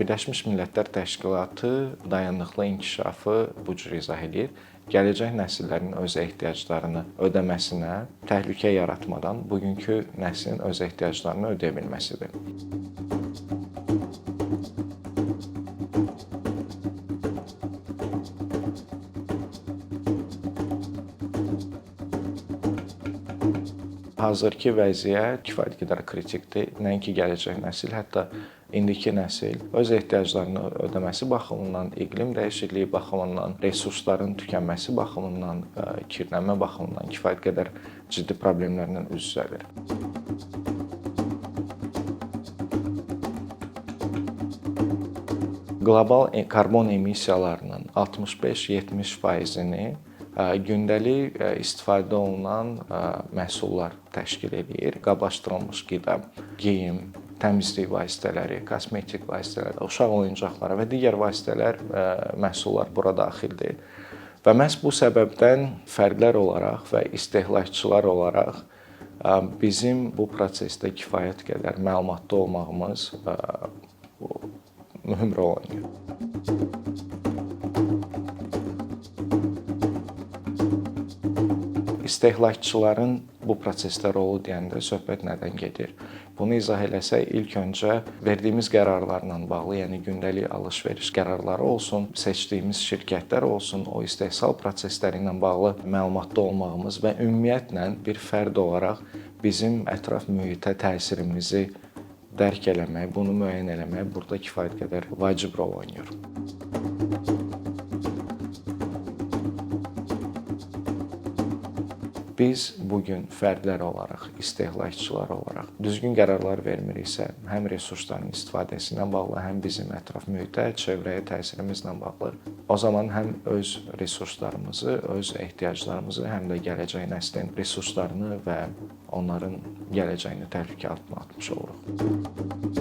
Birləşmiş Millətlər Təşkilatı dayanıqlı inkişafı bu cür izah eləyir. Gələcək nəsillərin öz ehtiyaclarını ödəməsinə təhlükə yaratmadan bugünkü nəslin öz ehtiyaclarını ödəyə bilməsidir. Hazırki vəziyyət kifayət qədər kritikdir. Nəinki gələcək nəsil, hətta indiki nəsil öz ehtiyaclarını ödəməsi baxımından, iqlim dəyişikliyi baxımından, resursların tükənməsi baxımından, kirlənmə baxımından kifayət qədər ciddi problemlərlə üz-üzədir. Qlobal karbon emissiyalarının 65-70%-ni gündəlik istifadə olunan məhsullar təşkil eləyir. Qablaşdırılmış qida, geyim, təmizlik vasitələri, kosmetik vasitələr, uşaq oyuncaqları və digər vasitələr, məhsullar bura daxildir. Və məhz bu səbəbdən fərdlər olaraq və istehlakçılar olaraq bizim bu prosesdə kifayət qədər məlumatlı olmağımız mühüm rol oynayır. İstehlakçıların bu prosesdə rolu deyəndə söhbət nədən gedir? Bunu izah eləsək, ilk öncə verdiyimiz qərarlarla bağlı, yəni gündəlik alış-veriş qərarları olsun, seçdiyimiz şirkətlər olsun, o istehsal prosesləri ilə bağlı məlumatlı olmağımız və ümumiyyətlə bir fərd olaraq bizim ətraf mühitə təsirimizi dərk eləmək, bunu müəyyən eləmək burada kifayət qədər vacib rol oynayır. Biz bu gün fərdlər olaraq, istehlakçılar olaraq düzgün qərarlar vermiriksə, həm resursların istifadəsi ilə bağlı, həm bizim ətraf mühitə, çevrəyə təsirimizlə bağlı, o zaman həm öz resurslarımızı, öz ehtiyaclarımızı, həm də gələcək nəslin resurslarını və onların gələcəyini təhlükə altına atmış oluruq.